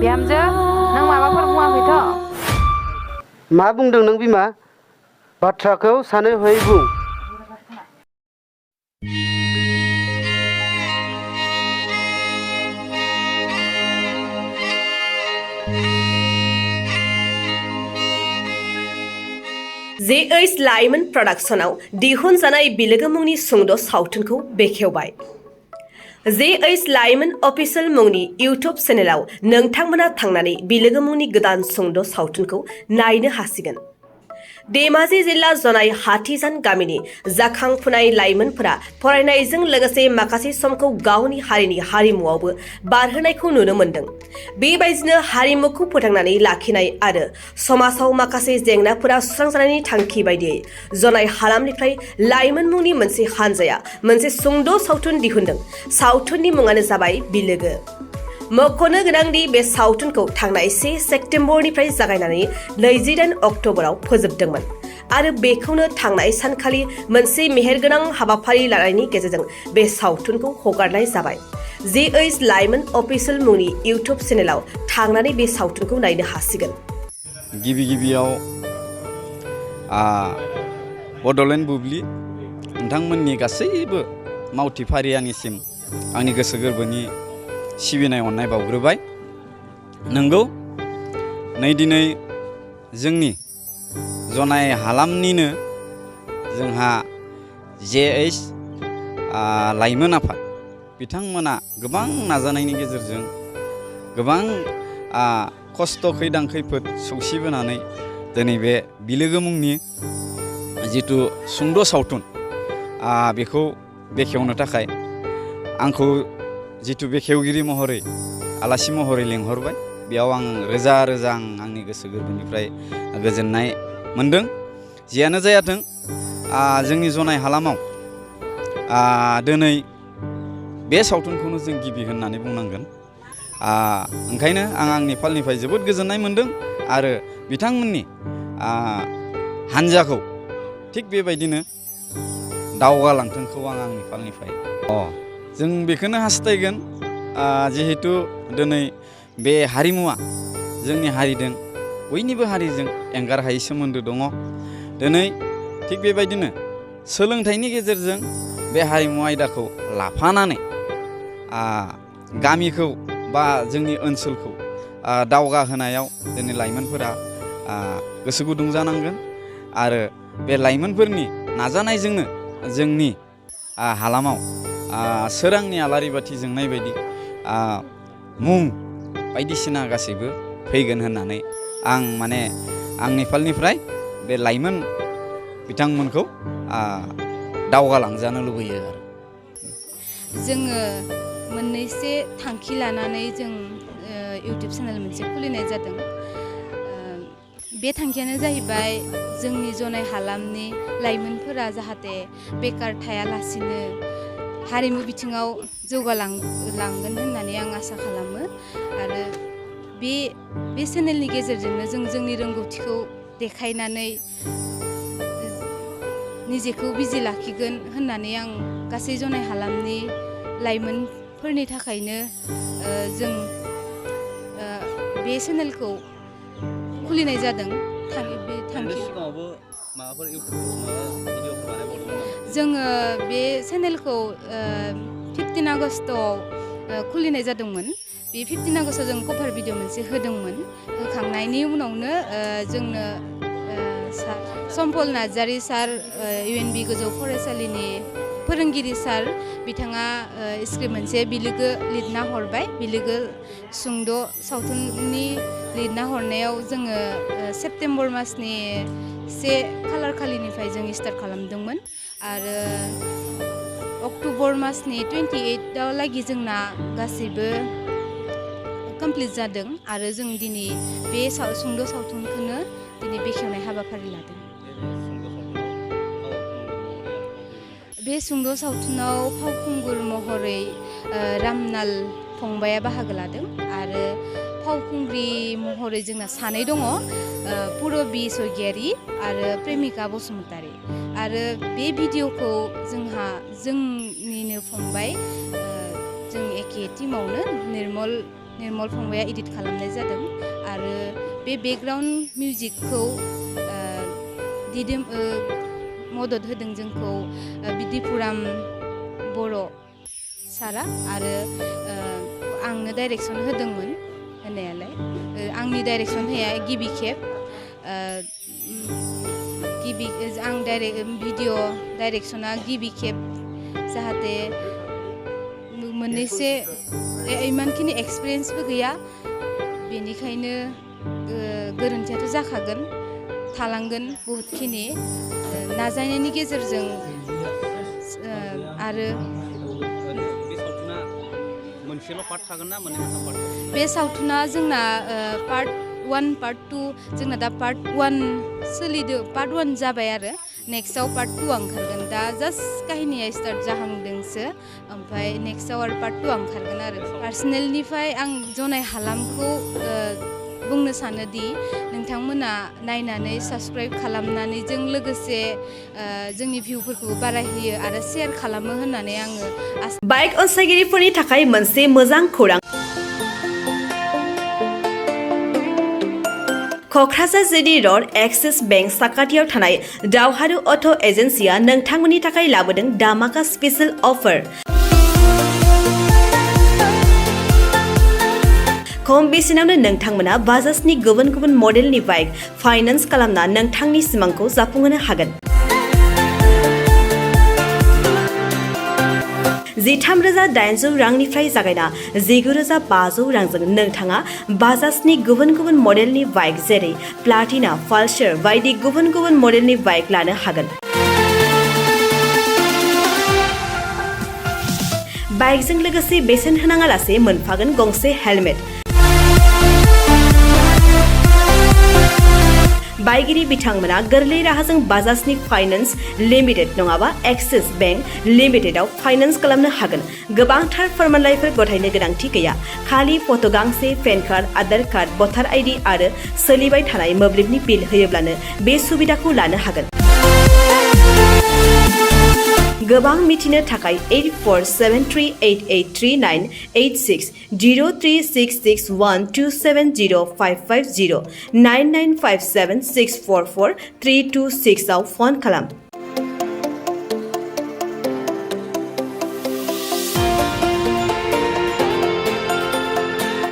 बिहामजो नों माबाफोर बुङाखैथ'? मा बुंदों नों बिमा? बाथ्राखौ सानै हयै बुं। जेएस लाइमोन प्रडाक्शनाव दिहुनजानाय बिलोगो मुंनि सुंद' सावथुनखौ बेखेवबाय। जेएस लाइमोन अफिसियेल मुंनि इउटुब चेनेलाव नोंथांमोना थांनानै बिलोगो मुंनि गोदान सुंद' सावथुनखौ नायनो हासिगोन। धेमाजि जिल्ला जनाय हाथिजान गामिनि जाखांफुनाय लाइमोनफोरा फरायनायजों लोगोसे माखासे समखौ गावनि हारिनि हारिमुआवबो बारहोनायखौ नुनो मोन्दों। बेबायदिनो हारिमुखौ फोथांनानै लाखिनाय आरो समाजाव माखासे जेंनाफोरा सुस्रांजानायनि थांखि बायदियै जनाय हालामनिफ्राय लाइमोन मुंनि मोनसे हानजाया मोनसे सुंद' सावथुन दिहुनदों। सावथुननि मुङानो जाबाय बिलोगो। मख'नो गोनांदि बे सावथुनखौ थांनाय 1 सेप्तेम्बरनिफ्राय जागायनानै 28 अक्ट'बराव फोजोबदोंमोन आरो बेखौनो थांनाय सानखालि मोनसे मेहेरगोनां हाबाफारि लानायनि गेजेरजों बे सावथुनखौ हगारनाय जाबाय। जेएस लाइमोन अफिसियेल मुंनि इउटुब चेनेलाव थांनानै बे सावथुनखौ नायनो हासिगोन। गिबियाव बड'लेण्ड बुब्लि नोंथांमोननि गासैबो मावथि फारियानिसिम आंनि गोसो गोरबोनि सिबिनाय अननाय बावग्रोबाय। नंगौ नै दिनै जोंनि जनाय हालामनिनो जोंहा जेएस लाइमोन आफाद बिथांमोना गोबां नाजानायनि गेजेरजों गोबां खस्थ' खैदां खैफोद सौसिबोनानै दिनै बे बिलोगो मुंनि जिथु सुंद' सावथुन बेखौ बेखेवनो थाखाय आंखौ जिथु बेखेवगिरि महरै आलासि महरै लेंहरबाय। बेयाव आं रोजा आंनि गोसो गोरबोनिफ्राय गोजोननाय मोन्दों। जियानो जायाथों जोंनि जनाय हालामाव दिनै बे सावथुनखौनो जों गिबि होननानै बुंनांगोन। ओंखायनो आं आंनि फालनिफ्राय जोबोद गोजोननाय मोन्दों आरो बिथांमोननि हानजाखौ थिग बेबायदिनो दावगालांथोंखौ आं आंनि फालनिफ्राय जों बेखौनो हास्थायगोन। जिहेतु दिनै बे हारिमुवा जोंनि हारिजों बयनिबो हारिजों एंगार हायै सोमोन्दो दङ। दिनै थिग बेबायदिनो सोलोंथाइनि गेजेरजों बे हारिमु आयदाखौ लाफानानै गामिखौ बा जोंनि ओनसोलखौ दावगाहोनायाव दिनै लाइमोनफोरा गोसो गुदुं जानांगोन आरो बे लाइमोनफोरनि नाजानायजोंनो जोंनि हालामाव सोरांनि आलारि बाथि जोंनाय बायदि मुं बायदिसिना गासैबो फैगोन होननानै आं माने आंनि फालनिफ्राय बे लाइमोन बिथांमोनखौ दावगालांजानो लुबैयो आरो जोङो मोननैसो थांखि लानानै जों इउटुब चेनेल मोनसे खुलिनाय जादों। बे थांखियानो जाहैबाय जोंनि जनाय हालामनि लाइमोनफोरा जाहाथे बेकार थायालासिनो हारिमु बिथिङाव जौगालांगोन होननानै आं आसा खालामो आरो बे चेनेलनि गेजेरजोंनो जों जोंनि रोंगौथिखौ देखायनानै निजेखौ बिजि लाखिगोन होननानै आं गासै जनाय हालामनि लाइमोनफोरनि थाखायनो जों बे चेनेलखौ खुलिनाय जादों। जोङो बे चेनेलखौ 15 आगस्टआव खुलिनाय जादोंमोन। बे 15 आगस्टआव जों कभार भिडिअ मोनसे होदोंमोन। होखांनायनि उनावनो जोंनो सम्पल नार्जारी सार UNB गोजौ फरायसालिनि फोरोंगिरि सार बिथाङा स्क्रिप्ट मोनसे बिलोगो लिरना हरबाय। बिलोगो सुंद' सावथुननि लिरना हरनायाव जोङो सेप्तेम्बर मासनि 1 खालार खालिनिफ्राय जों स्टार्ट खालामदोंमोन आरो अक्ट'बर मासनि 28आव लागि जोंना गासैबो कमप्लिट जादों आरो जों दिनै बे सुंद' सावथुनखौनो दिनै बेखेवनाय हाबाफारि लादों। बे सुंद' सावथुनाव फावखुंगुर महरै रामनाल फंबाया बाहागो लादों आरो फावखुंग्रि महरै जोंना सानै दङ, पुरबि स्वरगियारि आरो प्रेमिका बसुमतारी। आरो बे भिडिअखौ जोंनिनो फंबाय जों एखे टीमावनो निर्मल निर्मल फंबाया एडिट खालामनाय जादों आरो बे बेकग्राउन्ड मिउजिकखौ दिदोम मदद होदों जोंखौ बिदिपुराम बर' सारा आरो आंनो डाइरेक्सन होदोंमोन होनायालाय आंनि डाइरेक्सन होनाया गिबि खेब आं भिडिअ डाइरेक्सना गिबि खेब जाहाथे मोननैसे इमानखिनि एक्सपिरियेन्सबो गैया बेनिखायनो गोरोन्थियाथ' जाखागोन थालांगोन बहुतखिनि नाजानायनि गेजेरजों आरो बे सावथुना जोंना पार्ट 1 पार्ट 2 जोंना दा पार्ट 1 सोलिदो पार्ट 1 जाबाय आरो नेक्स्टआव पार्ट 2 ओंखारगोन दा जास्ट काहिनिया स्टार्ट जाहांदोंसो ओमफ्राय नेक्स्टआव आरो पार्ट 2 ओंखारगोन आरो पार्सनेलनिफ्राय आं जनाय हालामखौ बुंनो सानोदि नोंथांमोना नायनानै साबस्क्राइब खालामनानै जों लोगोसे जोंनि भिउफोरखौ बारायहोयो आरो शेयार खालामो होननानै आङो बाइक अनसायगिरिफोरनि थाखाय मोनसे मोजां खौरां Kokrajhar GD road axis bank साखाथियाव थानाय दावहारु अट' एजेन्सिया नोंथांमोननि थाखाय लाबोदों दामाका स्पेशेल अफार खम बेसेनावनो नोंथांमोना बाजाजनि गुबुन गुबुन मडेलनि बाइक फाइनान्स खालामना नोंथांनि सिमांखौ जाफुंहोनो हागोन 13,800 रांनिफ्राय जागायना 19,500 रांजों नोंथाङा बाजाजनि गुबुन गुबुन मडेलनि बाइक जेरै प्लाटिना पालसार बायदि गुबुन गुबुन मडेलनि बाइक लानो हागोन बाइकजों लोगोसे बेसेन होनाङालासे मोनफागोन गंसे हेलमेट बाइगिरि बिथांमोना गोरलै राहाजों बाजाजनि फाइनान्स लिमिटेड नङाबा एक्सिस बेंक लिमिटेडआव फाइनान्स खालामनो हागोन गोबांथार फोरमानलाइफोर गथायनो गोनांथि गैया खालि फट' गांसे पेन कार्ड आधार कार्ड भटार आइडि आरो सोलिबाय थानाय मोब्लिबनि बिल होयोब्लानो बे सुबिदाखौ लानो हागोन गोबां मिथिनो थाखाय 8473883986 03661270550 9957644326 आव फन खालाम